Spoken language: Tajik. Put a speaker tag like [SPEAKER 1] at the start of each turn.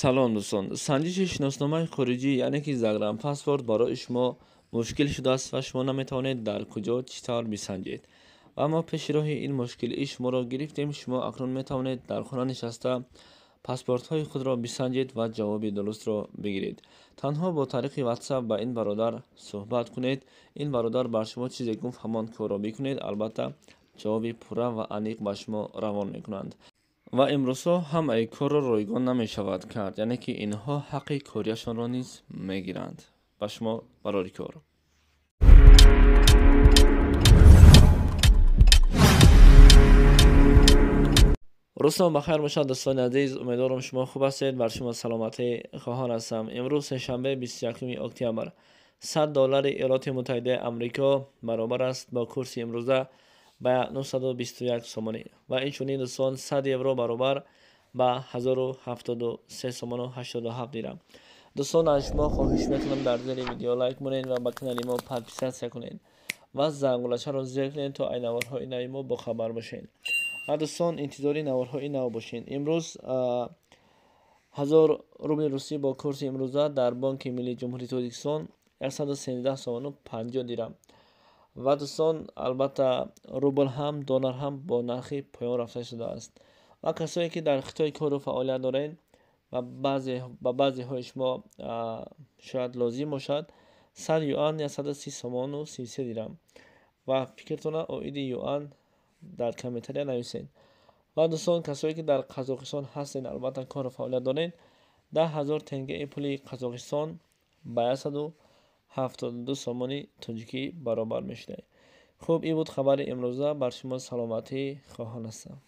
[SPEAKER 1] Салом дӯстон. Санҷиши шиносномаи хориҷӣ, яъне ки загранпаспорт, барои шумо мушкил шудааст ва шумо наметавонед дар куҷо чӣ тавр бисанҷед. Ва мо пеши роҳи ин мушкилии шуморо гирифтем. Шумо акнун метавонед дар хона нишаста паспортҳои худро бисанҷед ва ҷавоби дурустро бигиред. Танҳо бо тариқи WhatsApp ба ин бародар суҳбат кунед. Ин бародар бар шумо чизе гуфт, ҳамон корро бикунед. Албатта ҷавоби пурра ва аниқ ба шумо равон мекунанд. Ва имрӯзҳо ҳамаи корро ройгон намешавад кард, яъне ки инҳо ҳаққи кориашонро низ мегиранд. Ба шумо барори кор. Рӯзтон бахайр бошад, дӯстони азиз. Умедворам, шумо хуб ҳастед. Бар шумо саломатӣ хоҳон ҳастам. Имрӯз сешанбе, 21 октябр. 100 доллари Иёлоти Муттаҳидаи Амрико баробар аст бо курси имрӯза ба 921 сомонӣ. Ва инчунин, дӯстон, 100 евро баробар ба 1073 сомону 87 дирам. Дӯстон, аз шумо хоҳиш мекунам, дар зери видео лайк монед ва ба канали мо подписаться кунед ва зангулачаро зер кунед, то ай наворҳои нави мо бохабар бошед. Ва дӯстон, интизори наворҳои нав бошед. Имрӯз 1000 рубли русӣ бо курси имрӯза дар Бонки Миллии Ҷумҳурии Тоҷикистон 113 сомону 50 дирам. Ва дӯстон, албатта, рубл ҳам, доллар ҳам бо нархи поён рафта шудааст. Ва касое ки дар Хитой кору фаъолият доред ва ба баъзеҳои шумо шояд лозим бошад, 100 юан 130 сомону 33 дирам. Ва фикртона оиди юан дар комментария нависед. Ва дӯстон, касое ки дар Қазоқистон ҳастед, албатта кору фаъолият доред, 10 000 тенгеи пули Қазоқистон ба 172 сомони тоҷикӣ баробар мешудад. Хуб, ин буд хабари имрӯза. Бар шумо саломатӣ хоҳон ҳастам.